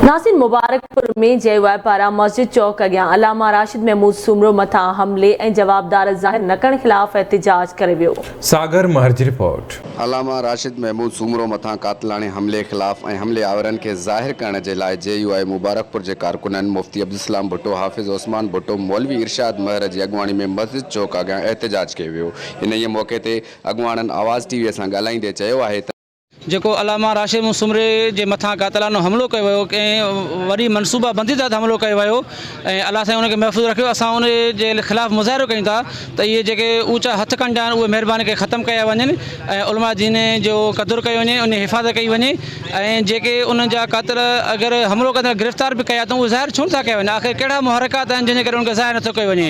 ناظرين مبارڪپور ۾ جي يو آء پاران مسجد چوڪ اڳيان علامه راشد محمود سومرو مٿان حملي ۽ جوابدار ظاهر نه ڪرڻ خلاف احتجاج ڪري ويو. ساگر مهر جي رپورٽ. علامه راشد محمود سومرو مٿان قاتلاڻي حملي خلاف ۽ حملي آورن کي ظاهر ڪرڻ جي لاء جي يو آء مبارڪپور جي ڪارڪنن مفتي عبدالسلام ڀٽو، حافظ عثمان ڀٽو، مولوي ارشاد مهر جي اڳواڻي ۾ مسجد چوڪ اڳيان احتجاج ڪيو ويو. انهيء موقعي تي اڳواڻن آواز ٽي وي سان ڳالهائيندي چيو آهي ته. جيڪو علامه راشد محمد سومري جي مٿان قاتلانو حملو ڪيو ويو ڪنهن وڏي منصوبه بندي تحت حملو ڪيو ويو ۽ الله سائين ان کي محفوظ رکيو اسان ان جي خلاف مظاهرو ڪيون ٿا ته اهي جيڪي اوچا هٿ ڪنڊا آهن اهي مهرباني ڪري ختم ڪيا وڃن ۽ علماء دين جو قدر ڪيو وڃي ان جي حفاظت ڪئي وڃي ۽ جيڪي انهن جا قاتل اگر حملو ڪندڙ گرفتار به ڪيا اٿئون اهي ظاهر ڇو نٿا ڪيا وڃن آخر ڪهڙا محرڪات آهن جنهن جي ڪري ان کي ظاهر نٿو ڪيو وڃي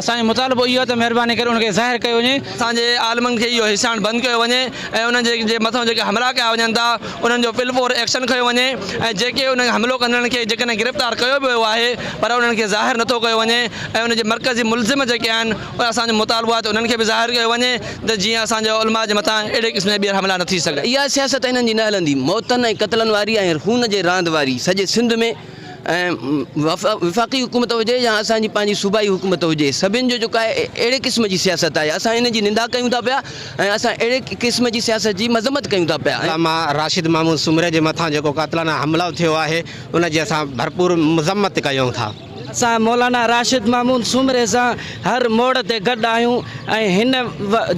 اسان جو مطالبو اهو آهي ته مهرباني ڪري ان کي ظاهر ڪيو وڃي. اسان جي عالمن کي اهو هيسائڻ بند ڪيو وڃي ۽ انهن جي جي مٿان جيڪي حملا ڪيا وڃن ٿا انهن جو فل فور ايڪشن کنيو وڃي ۽ جيڪي انهن حملو ڪندڙن کي جيڪڏهن گرفتار ڪيو به ويو آهي پر انهن کي ظاهر نٿو ڪيو وڃي ۽ ان جي مرڪزي ملزم جيڪي آهن اسان جو مطالبو آهي ته انهن کي به ظاهر ڪيو وڃي ته جيئن اسان جي علماء جي مٿان اهڙي قسم جا ٻيهر حملا نه ٿي سگهن. اها سياست انهن جي نه هلندي موتن ۽ قتلن واري ۽ خون جي راند واري سڄي سنڌ ۾ ۽ وفاقي حڪومت هجي يا اسان جي پنهنجي صوبائي حڪومت هجي سڀن جو جيڪو آهي اهڙي قسم جي سياست آهي اسان ان جي نندا ڪيون ٿا پيا ۽ اسان اهڙي قسم جي سياست جي مذمت ڪيون ٿا پيا. علامه راشد محمود سومري جي مٿان جيڪو قاتلانه حملو ٿيو آهي ان جي اسان ڀرپور مذمت ڪيون ٿا. اسان مولانا راشد محمود سومري سان هر موڙ تي گڏ آهيون ۽ هن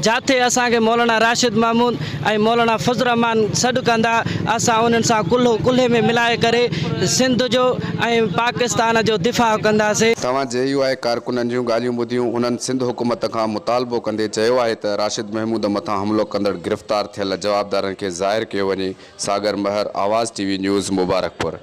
جاٿي اسان کي مولانا راشد محمود ۽ مولانا فضل الرحمان سڏ ڪندا اسان انهن سان ڪلهو ڪلهي ۾ ملائي ڪري سنڌ جو ۽ پاڪستان جو دفاع ڪنداسين. توهان جي يو آء ڪارڪنن جون ڳالهيون ٻڌيون، انهن سنڌ حڪومت کان مطالبو ڪندي چيو آهي ته راشد محمود مٿان حملو ڪندڙ گرفتار ٿيل جوابدارن کي ظاهر ڪيو وڃي، Sagar Mehar, Awaz T V news, Mubarakpur.